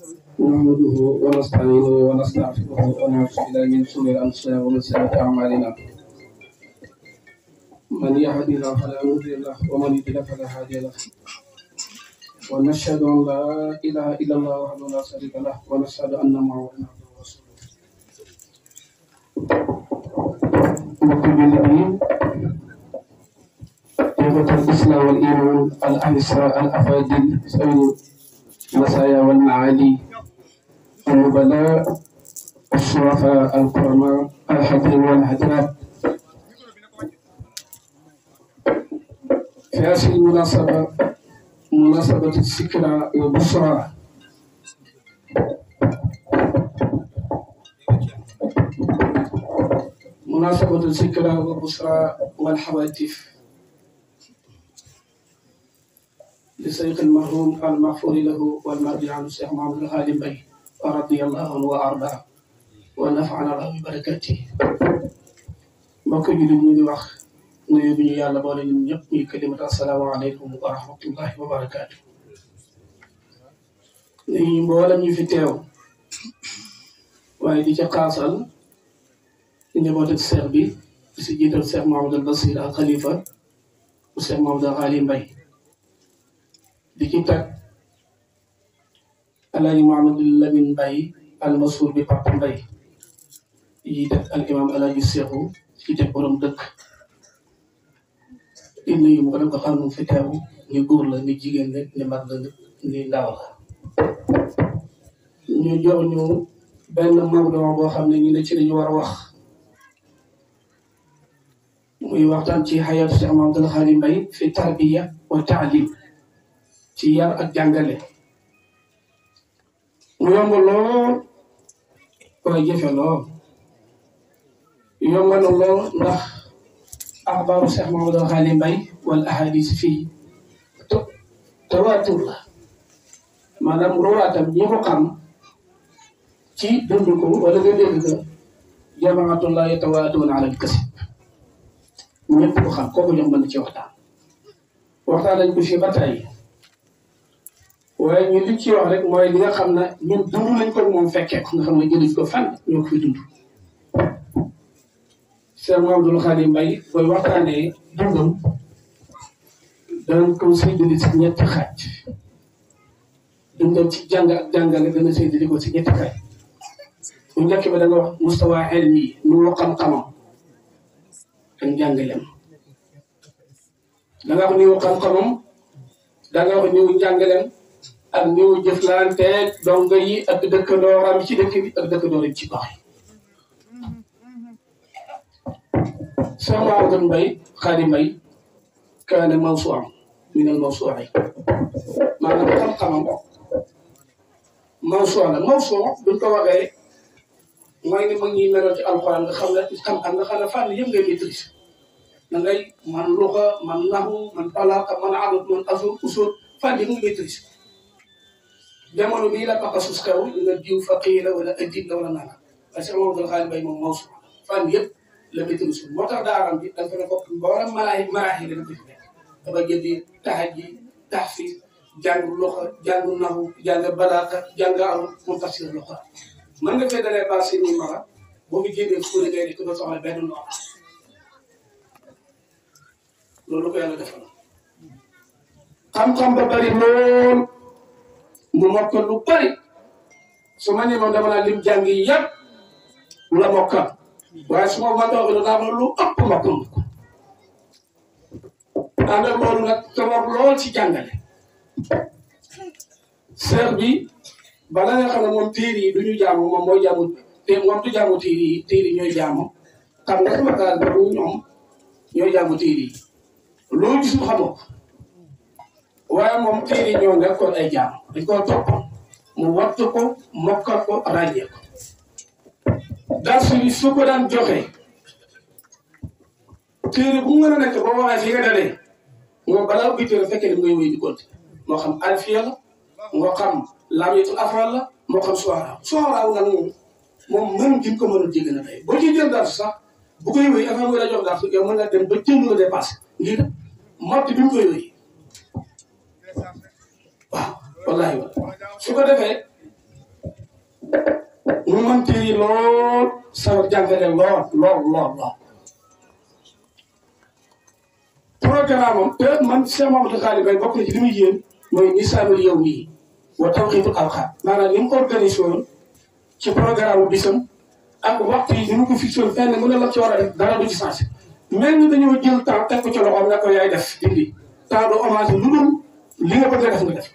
نحمده ونستعينه ونستغفره ونعوذ بالله من شرور انفسنا ومن سيئات اعمالنا من يهده الله فلا مضل له ومن يضلل فلا هادي له ونشهد ان لا اله الا الله وحده لا شريك له ونشهد ان محمدا عبده ورسوله مقبلين إخوة الإسلام والإيمان الأنصار الأفاضل سوي المسايا والمعالي النبلاء الشرفاء الكرماء الحاضرين والحاضرات في هذه المناسبة مناسبة الذكرى والبشرى مناسبة الذكرى والبشرى والحوادث لسيد المرحوم المغفور له والمرضي عنه الشيخ محمد الغالي بي رضي الله عنه وارضاه ونفعنا الله ببركاته mbokk jullit ñu ngi wax nuyu bi ñu yàlla boole ñun ñëpp muy kalimatu asalaamaaleykum wa rahmatullahi wa barakaatu. nuyu mboolem ñu fi teew waaye di ca xaasal njabootu seex bi di si jiital seex Mahamadul Basir al Khalifa bu seex Mahamadul Ghali Mbay di ci tag Alaaji Mahamadul Lamin Mbay al Masuur bi Papa Mbay yi teg al imam Alaaji Seexu ci teg borom dëkk di nuyu mu ko dem ko xam ne fi teew ni góor la ni jigéen la ni mag la ni ndaw la ñu jox ñu benn mawdu boo xam ne ñu ne ci lañu war a wax muy waxtaan ci xayaatu Cheikh Mahamadul Ghali Mbay fi tarbiya wa taalim ci yar ak jàngale mu yomb lool waaye jëfe lool yomb na lool ndax axbaaru Cheikh Mahamadul Ghali Mbay wala ahadis fii tawaatur la maanaam ruwaatam ñi ko xam ci dund ko wala nga dégg ko jamaatun laa yatawaatuuna ala al-kasib ñëpp ko xam kooku ñoom mën na ci waxtaan nañ ko fii ba tey waaye ñun li ci wax rek mooy li nga xam ne ñun dund nañ ko moom fekkee ko nga xam ne jëliñ ko fan ñoo ko fi dund. Cheikh Mahamadul Ghali Mbay booy waxtaanee dundam danañ ko séddale si ñetti xaaj dundam ci jàng ak jàngale dana séddale ko si ñetti xaaj bu njëkk ba da nga wax mustawa ilmi nu mu xam-xamam ak njàngaleem da nga wax ni mu xam-xamam da nga wax ni mu njàngaleem ak ni mu jëflanteeg dongo yi ak dëkkandooram ci dëkk bi ak dëkkandooram ci gox yi. Cheikh Mahamadul Mbay Ghali Mbay kaana mawsuu'an min al-mawsuu'aat maanaam xam-xamam mawsuu' la mawsuu' buñ ko waxee mooy ni mag ñi meloon ci alxuraan nga xam ne xam-xam nga xam ne fànn yëpp ngay maîtrise da ngay man luxa man naxu man balaaxa man arut man usul fànn yëpp nga maîtrise jamono bii la taxasus xew nga jiw faqih la wala adib la wala nana parce que Cheikh Mahamadul Ghali Mbay moom mawsuu' fànn yëpp la maîtrise moo tax daaram bi dafa ne bokk mboolem maraaxil la ko fi nekk dafa jëndi tahajji tahfiz jàng loxo jàng naxu jàng balaaxa jàng arut mu tafsir loxo mën nga fee dalee base ni mara boo fi génnee fóode ngay nekk doo soxla benn ndox loolu ko yàlla defal xam-xam ba bari lool mu mokkal lu bari su ma nee moom dama naa lim jàng yi yëpp la mokkal waaye su ma mënta wax daa lu ëpp mokkal ko ànd ak loolu nag tawar lool ci jàngale seex bi bala nga xam ne moom téere yi du ñu jaamu moom mooy jaamu te moom du jaamu téere yi téere yi ñooy jaamu xam nga sama kaar boobu ñoom ñooy jaamu téere yi loolu gisul xamoo ko waaye moom téere yi ñoo nekkoon ay jaam dañ koo topp mu wattu ko mokkal ko ràññee ko darsu yi su ko daan joxe téere bu mu mën a nekk boo waxee fi nga dalee moom balaa ubbi téere fekkee ne ngay wéy di compte moo xam alfiya la moo xam lamitul afal la moo xam soxoraaw nag moom mën gi ko mënul jéggi na tey boo ci jël darsu sax bu koy wéy affaire bi la jox darsu yow mën nga dem ba jënd la dépassé ngir mott bi mu koy wéy waaw wallaahi su ko defee mu mën téye lool sawar jàngale lool programme am te man Cheikh Mamadou Khadim Mbaye bokk na ci li muy yéen mooy nisaanul yow mii wa tawxiitul alxaam maanaam ni mu organisé woon ci programme bisam ak waxtu yi ni mu ko fixé woon fenn mu ne la ci war a def dara du ci sensé mel ni dañoo jël temps teg ko ci loxoom ne ko yaay def dindi temps doo hommage lu dul li nga bëgg a def nga def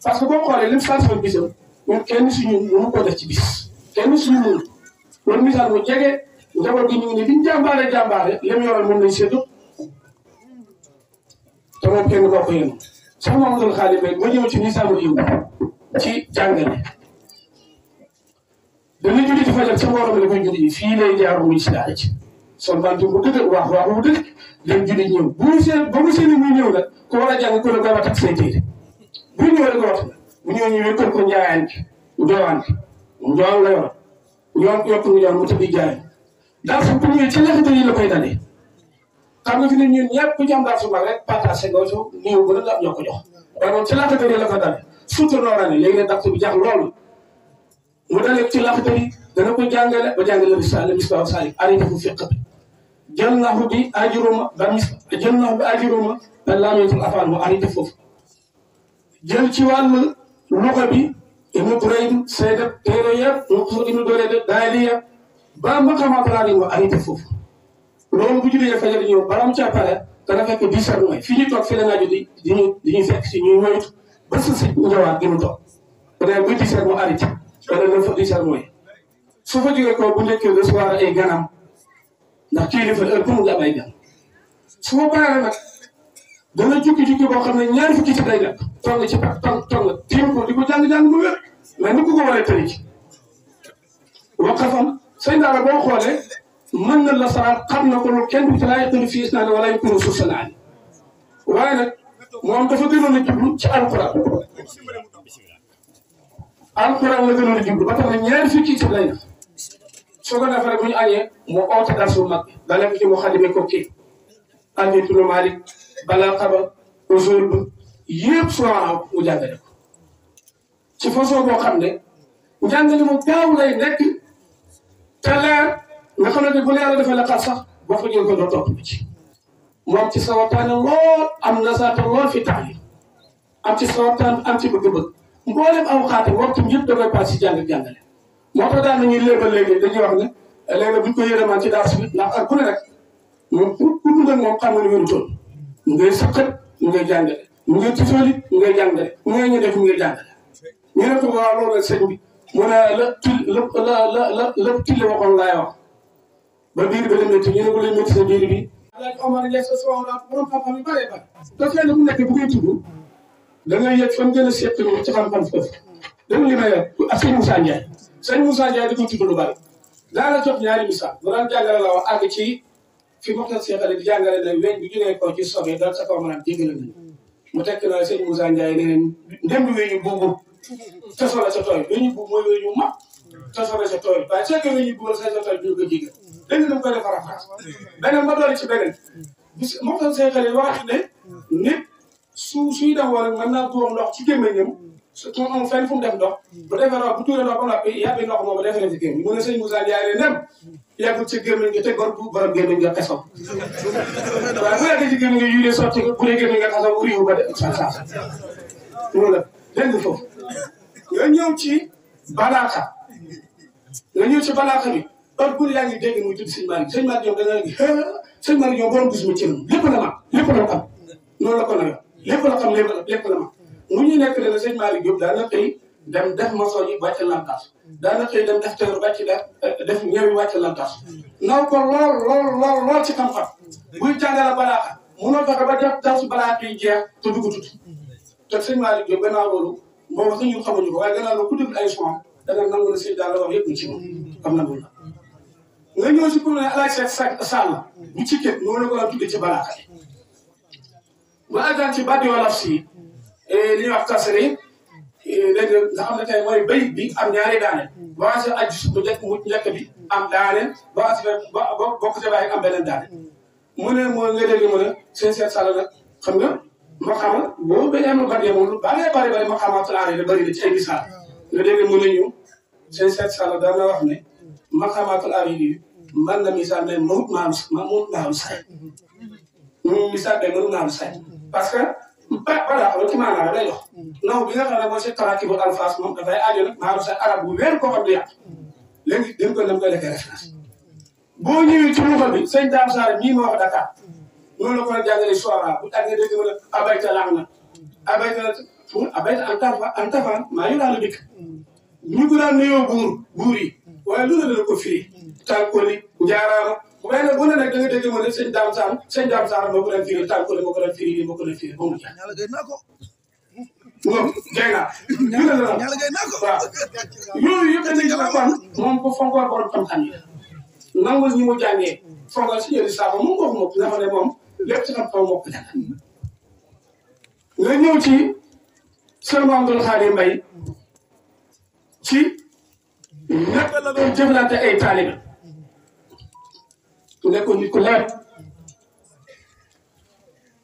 parce que boo xoolee li mu sensé woon bisam ñun kenn suñu mënu ko def ci bis kenn suñu mënu loolu misaal mu jege njaboot gi ñu ngi ne liñ jàmbaare li mu yoroon moom lañ séddu te moom kenn boo ko yéen Cheikh Mamadou Khadim Mbaye ba ñëw ci nisaanul yiw ci jàngale dana julli ci fajar ca mbooloo mi la koy julli fii lay jaar muy si daara ci son bant bu dëgg wax bu dëgg dem julli ñëw bu mu seen ba mu seen muy ñëw nag ko war a jàng ko la koy wax ak say téere bu ñëw rek wax bu ñëw ñu wékkal ko njaayaan bi njoowaan bi njoowaan la yor ñoom yokk mu jox mu tëdd jaay daal su bu ñëwee ci laxate yi la koy dalee xam nga fi ne ñun ñëpp ku ci am daal su mag rek partagé nga so néew bu la nga am ñoo ko jox waaye moom ci laxate yi la ko dalee surtout noora ne léegi ne dàq bi jax loolu mu dalee ci laxate yi dana ko jàngale ba jàngale risale misbah salik arrêté fu fiq bi jël naxu bi ajuruma ba jël naxu bi ajuruma ba laameetul afaan mu arrêté foofu jël ci wàllu luxa bi ibnu Durayd sayda téere yëpp ibnu Durayd daaliya ba ma xamaat laa mu arrêté foofu loolu bu jullee fajar ñëw baram ca pare dana fekk 10 heures mooy fi ñu toog fi la naaju di ñu fekk si ñuy moytu ba sa si ñëwaat gi mu toog bu dee bu 10 heures mu arrêté wala 9 10 heures mooy su fa jógee ko bu njëkkee recevoir ay ganam ndax kilifa heure pour nga am ay gan su ma paree nag dana jukki boo xam ne ñaari fukki ci day nekk toog ci toog tiim ko di ko jàng mu wér mais ni ko waree tëri ci waqafam sëñ daara boo xoolee mën na la saral xam na ko lu kenn du ci laa yaqulu fii isnaani wala yakunu suuf sanaani waaye nag moom dafa gënoon a jublu ci alquran la gënoon a jublu ba tax na ñaari fukki ci day nekk soo ko defee rek bu ñu añee mu oote dar su mag dalee ko ci mu xadime ko kii alfiyatul Maalik balaaxa usul ba yëpp soo mu jàngale ko ci façon boo xam ne njàngale mu gaaw lay nekk te leer nga xam ne bu la yàlla defee la xar sax boo ko jël ko doo topp ci moom ci sawataane lool am nasaata lool fi taalim am ci sawataan am ci bëgg-bëgg mboolem aw xaate waxtu yëpp da koy paas si jàngale moo tax daan nañuy léebal léegi dañuy wax ne léegi buñ ko yërëmaan ci daal suite ndax ak ku ne rek moom pour dund ak moom xam nga ni wéru toll mu ngay sëqat mu ngay jàngale mu ngay tisooli mu ngay jàngale mu ngay ñu def mu ngay jàngale ñu ne ko waaw loolu sëñ bi mu ne la tilli waxoon laay wax ba biir ba la métti ñu ne ko lay métti sa biir bi alaaj Omar Ndiaye sa soxla la borom xam-xam yu bëree bëri daf leen mu nekk bu koy tudd da ngay yëg fan gën a seet ci xam-xam foofu dama li may ak sëñ Moussa Ndiaye sëñ Moussa Ndiaye di ko tudd lu bëri daana jox ñaari misaal bu daan jàngale la wax àgg ci fi waxtaan seexale di jàngale ne weñ bi jógee ko ci sobe dal sa kaw maanaam jéggale nañ mu tekk na sëñ Moussa Ndiaye ne leen ndem bi weñu buubu tasole sa tooy weñu buub mooy weñu mag tasole sa tooy waaye soo ko weñu buubal sa tooy du ko jégal léegi dama koy defar a France beneen ma doole ci beneen bis waxtaan seexale wax ne nit suy dem wala mën naa tuur ndox ci gémmiñam surtout moom fenn fu mu def ndox bu defee ndox bu tuuree ndox ba noppi yàbbi ndox moom defee na ci gémmiñ mu ne sëñ Moussa Ndiaye ne nem yàggul ci gémmiñ nga te borom gémmiñ nga xesaw waaye bu yàggee ci gémmiñ nga yuree sotti bu dee gémmiñ nga xesaw riiw ba de sa loolu la dégg nga foofu nga ñëw ci balaaka bi heure bu yaa ngi dégg muy tudd sëñ Malick ñoom da nga sëñ Malick ñoom borom gis mu ci lépp la ma lépp la xam noonu la ko nawee lépp la xam lépp la ma mu ñu nekk ne sëñ Malick Diop daana xëy dem def maçon yi wàcc lantaas daana xëy dem def teer wàcc def ñëw yi wàcc lantaas naw ko lool ci xam-xam buy jàngale balaaxa munoo fexe ba def darsu balaaxa yi jeex te dugg tuuti te sëñ Malick Diop gannaaw loolu boobu sax ñun xamuñu ko waaye gannaaw loolu ku déglu ay son da nga nangu ne sëñ daal la wax yëpp ci moom xam na la nga ñëw si pour ne alaaj seet sàll bu ci kët noonu la ko la tudde ci balaaxa yi bu àggaan ci bàddi wolof si li ñuy wax tasri léegi nga xam ne tey mooy bayit bi am ñaari daane ba sa aju bu njëkk bi am daane ba bokk ca bàyyi am beneen daane mu ne moo nga dégg mu ne seen seet sàll nag xam nga ma xamal boo ba am bàddee moom lu bari ma xamatul aare da bëri na ci ay misaal nga dégg mu ne ñu seen seet sàlla daan na wax ne maqaamaatul aarifiin man na misaal ne mënut naalu say misaal de mënut naalu say parce que voilà loolu ci maanaam lay jox naw bi nga xam ne mooy si taraakibu alfaas moom dafay aajo nag naalu say arab bu wér koo xam du yàq léegi dañ koy defee référence boo ñëwee ci luxa bi sëñ Dame Sarr mii ma wax Dakar noonu la ko doon jàngalee soara bu tàggee dégg nga ne abayta lax na abayta antafan maa yu daal dikk ñu ko daan nuyoo buur yi waaye lu ne dana ko firi tànkoli njaaraama bu ne nag da nga dégg ma ne sëñ Dame Sarr moo ko doon firi tànkoli moo ko doon firi moo ko doon firi ba mu jeex moom jay naa ñu ne la waaw yooyu yëpp dañuy gis kon moom ko fonkoon borom xam-xam yi nangul ñi mu jàngee fongal si ñëri saako moom wax moom nga xam ne moom lépp ci xam-xam moo ko jàng nga ñëw ci sëñ Mamadou Khady Mbaye ci naka la doon jëflante ay taalibe nekkoon nit ku leer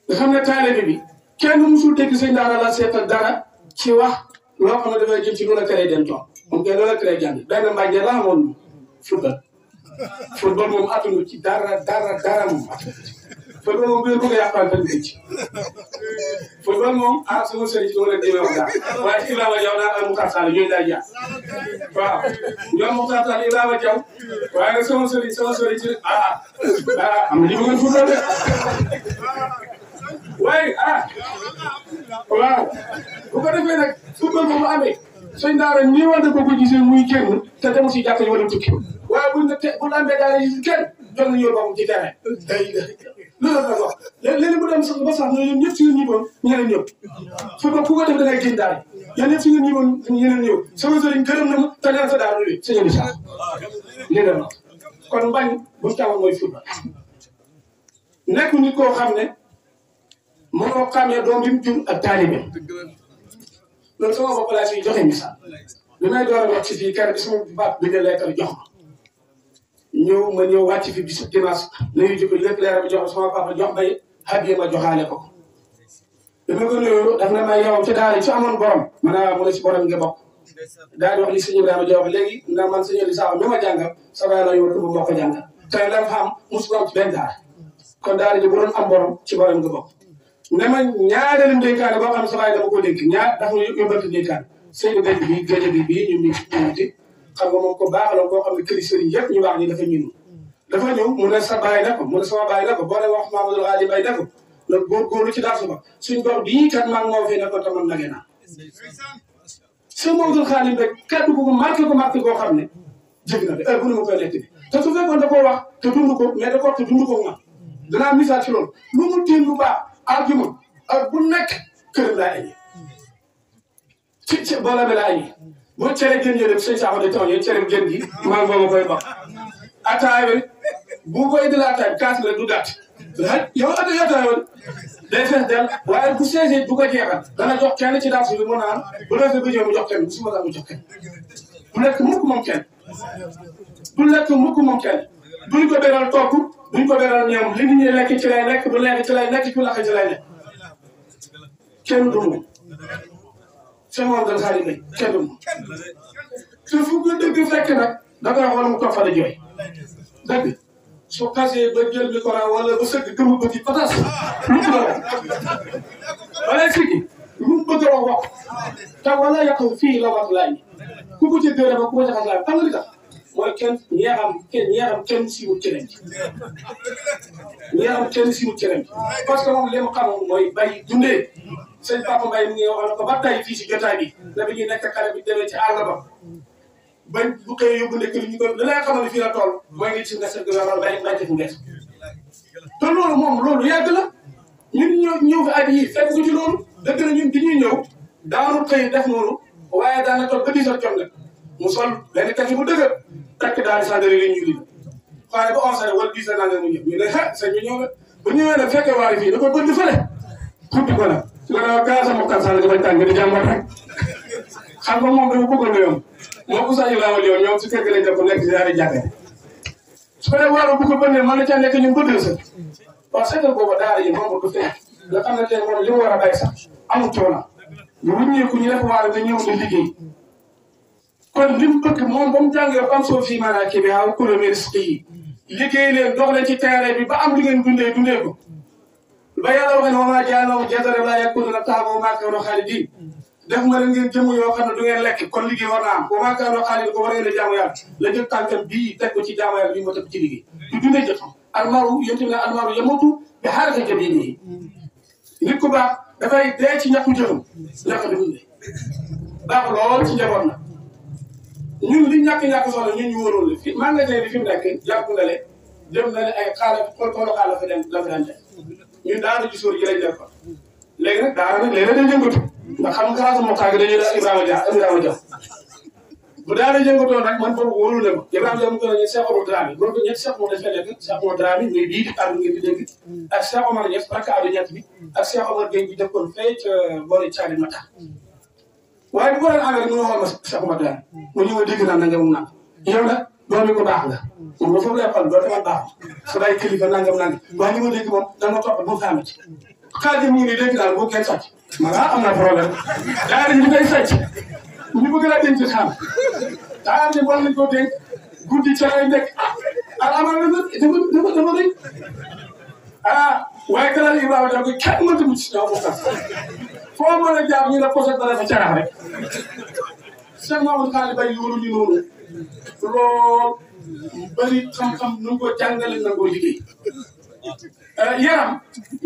nga xam ne taalibe bi kenn musul dégg sëñ daara la seetal dara ci wax loo xam ne dafay jëm ci lu la teree dem toog moom kenn lu la teree jàng benn mbàjje la amoon football moom attunu ci dara moom football moom bu leen bëgg a yàqal benn ci football moom sama sëriñ si dama leen demee wax daal waaye Ibrahima Diaw naa ak Moussa Sall ñooy daal jaar waaw ñoom Moussa Sall Ibrahima Diaw waaye nag sama sëriñ si am na ñu bëgg football de waaye waaw bu ko defee nag football boobu amee sëñ daara ñi war na ko gisee muy génn te demul si jàkka yi wala tukki waaye bu lambee daara yi kenn jot nañu yor boppam ci terrain loolu la wax léeg-léeg mu dem sax ba sax ñoom ñëpp si ñi woon ñeneen ñëw football ku ko def da ngay génn daara yéen ñëpp si ñi woon ñeneen ñëw sama sëriñ gërëm na ma te nee na sa daara lu sëñ bi sax lii la kon mbañ bu ñu tawoon mooy football nekk nit koo xam ne mënoo xamee doom bi mu jur ak taalibe loolu sama bopp laa siy joxe misaal li may door a wax ci fii keroog bi sama baat bi nga leetal jox ma ñëw wàcc fi bisu dimanche nuyu jikko lépp leeral bi jox sama papa jox bay xaggee ma joxaale ko dama ko nuyu daf na may yow ci daara ci amoon borom man mu ne si borom nga bokk daal di wax li sëñ Ibrahima jox léegi ndax man sëñ Eli Sakho mi ma jàngal sa baay la yow ko moo ko jàngal tey la fa am mosu ko am ci benn daara kon daara ji bu doon am borom ci borom nga bokk ne ma ñaareelu ndénkaane boo xam ne sa baay dama ko dénk ñaar dafa yóbbante ndénkaane sëñ bi bi géej bi bii ñu ngi xam nga moom ko baaxaloon koo xam ne këri sëriñ yëpp ñu baax ñi dafa ñun dafa ñëw mu ne sa baay na ko mu ne sama baay na ko boo wax Mamadou Khady Mbaye na ko nag góorgóorlu ci daal suba suñ gox bii kat maa ngi moo fi nekkoon te man nagee naa sëñ Mamadou Khady Mbaye kaddu ko marqué koo xam ne jëg na de heure bu ne ma koy nekk bi te su fekkoon da koo wax te dund ko mais da ko te dund ko man danaa misaal ci loolu lu mu tiim lu baax argument ak bu nekk këram laa añee ci boola bi laa añee boo cere gën ñëw dem sëñ Sakho de taw cere gën gi maa ngi koy bokk ataay bi bu koy di la ataay kaas la du gàtt yow ataay woon day fees del waaye bu seesee du ko jeexal dana jox kenn ci daal bi mu naan bu defee ba ñëw mu jox kenn bu suba mu jox kenn du lekk mukk moom kenn duñ ko beral togg duñ ko beral ñoom li nit ñi lekk ci lay lekk du lekk ci lay nekk ci lakk ci lay nekk kenn du mu sëñ Mamadou Khady Mbaye kenn du mu te fu ko dëgg fekk nag da ngay xool mu toog fa di jooy dëgg su xasee ba jël micro wala ba sëgg gëmu bëti patas lu mu la wax balay sigi lu mu bëgg a wax te wala yàqu fii la wax laay ku ko ci gërëm ak ku ko ci xas laay xam nga li tax mooy kenn siiwut ci ren kenn siiwut ci ren parce que moom li mu xamoon mooy bay dundee sëñ Papa Mbaye mi ngi wax na ko ba tey fii si jotaay bi na bi ñuy nekk xale bi demee ci àll ba bañ bu xëyee yóbbu nekk ñu ko da lay xamal ne fii la toll mooy ngi ci nges ak wala mbéyte fu nges te loolu moom loolu yàgg la ñun ñëw fi at yii fekk ko ci loolu dëgg na ñun bi ñuy ñëw daanu xëy def noonu waaye daana toll ba 10 heures jot nag mu sol benn kati bu dëgër takk daal di sànni li ñu li xaare ba 11 heures wala 10 heures nangam mu ñëw ñu ne sëñ bi ñëw na bu ñëwee nag fekkee waari fii da koy bëgg fële xuppi ko nag su ko defee kaasa mokkal sànni dafay tàng di jàmbat rek xam nga moom dafa bëggoon yoon moo ko sañu laa wal yoon ñoom si kër gi lañ def nekk si ñaari jàkkee su ko defee waaru bu ko bënnee mën na caa nekk ñu bëgg sa waaw seetal boobu daara yi moom ko fee nga xam ne tey moom li mu war a bay sax amul coono ñu wuññeeku ñu def waar nga ñëw di liggéey kon kon li mu bëgg moom ba mu jàngee fan soo fii maanaam kii bi xaw kuréel risque yi liggéey leen dox leen ci terrain bi ba am lu ngeen dundee ko ba yàlla wax ne wa maa ja'alnaahu jazaa'a laa yakuuluuna ta'aama wa maa kaanu xaalidiin def nga leen ngeen jëmm yoo xam ne du ngeen lekk kon liggéey war naa am wa maa kaanu xaalidiin ko war ngeen a jaamu yàlla la jël tànkam bii teg ko ci jaamu yàlla bii moo teg ci liggéey du dundee jëfam almaru yonent ne almaru yamuutu bi harakati jabiinihi nit ku baax dafay dee ci ñàkku jëfam ñàkk di dundee baax lool ci njaboot na ñun li ñàkk soxla ñun ñu wóoroon la fi magasin bi fi mu nekk jàpp nga le dem na ne ay xaala xool xaala fa dem la fa daan def ñun daara ji sóor ji lañ def ko léegi nag daara nag léeg-léeg dañ yëngatu ndax xam nga xalaatu moxtaar gi dañuy def Ibrahima Dia bu daara yëngatoo nag man boobu wóorul na ma Ibrahima Dia mu ko ne Cheikh Omar Dramé boo ko ñett Cheikh Omar dafa nekk Cheikh Omar Dramé muy bii di àddu ngeen di dégg ak Cheikh Omar Niass rakkaadu ñett bi ak Cheikh Omar Gueye bi dëkkoon fee ca boori Thiali Mata waaye bu ko doon amee mu waxoon ma Cheikh Omar Dramé mu ñëw a dégg naan nangam naan yow nag doomi ko baax nga moom ba foofu lay xool doo demal baax su day kilifa nangam waaye li ma dégg moom dama topp bu fa amee ci xaalis mu ngi nii dégg daal bu kenn sàcc ma am na problème daara ñu koy sàcc ñu bëgg laa denc xam daara ji war nañ koo dénk guddi ca lay nekk amal na dafa rëy waaye kanaan Ibrahima da koy kenn mënta mucc ñoo ko sax foo mën a jaar ñu la posé dara fa carax rek Cheikh Mamadou Khali Baye loolu ñu noonu lool bëri xam-xam nu ko jàngale na ko liggéey yaram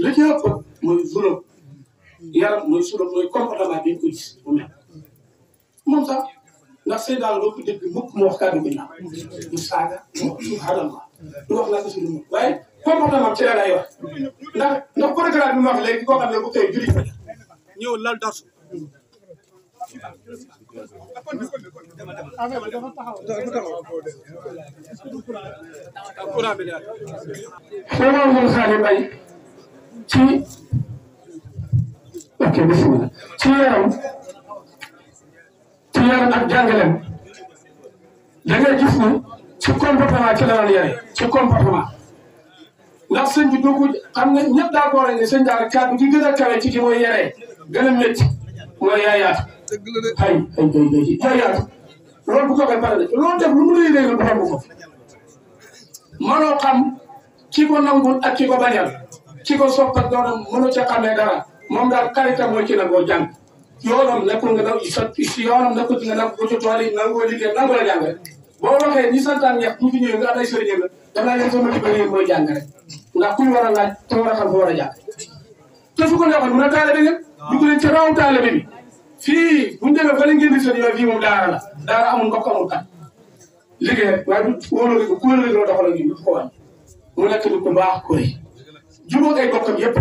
li ci ëpp mooy zulum yaram mooy zulum mooy comportement bi ñu ko gis bu mel moom sax ndax say daal doo ko dégg mukk mu wax kàddu gi ñaaw du saaga mu wax subhanallah du wax naka suñu moom waaye comportement ci la lay wax ndax programme bi mu wax léegi koo xam ne bu koy julli ñëw lal darsu Mamadou Khali Baye ci ok bismillah ci yaram ak jàngaleem da ngay gis ni ci comportement ci la doon yare ci comportement ndax sëñ bi dugg xam nga ñëpp d'accord ne sëñ daal kàddu gi gën a kawe ci ki mooy yaree gën a métti mooy yaayaatu yaayaatu loolu bu ko koy pare de loolu def lu mu lay réeral dafa ko mënoo xam ki ko nangul ak ki ko bañal ki ko sopp ak doonam mënoo ca xamee dara moom daal karita mooy ci nangoo jàng yoonam nekkul nga daw si yoonam nekkul nga nangu ko ci tool yi nangoo liggéey nangu la jàng rek boo waxee ñi santaan ñeex bu fi ñëwee nga am ay sëriñ la danaa leen sama liggéey mooy jàng rek ndax kuñ war a laaj te war a xam fa war a jàng te su ko neexoon mun a taalibe ngeen dugg leen ci raw taalibe bi fii bu ñu demee ba la ngeen di seen yoon fii moom daara la daara amul mbokk amul kat liggéey rek waaye du wóolu rek ku wóolu rek la doxal ak ñu ko wàññi mu nekk ni ku baax ku rëy jubóog ay bokkam yëpp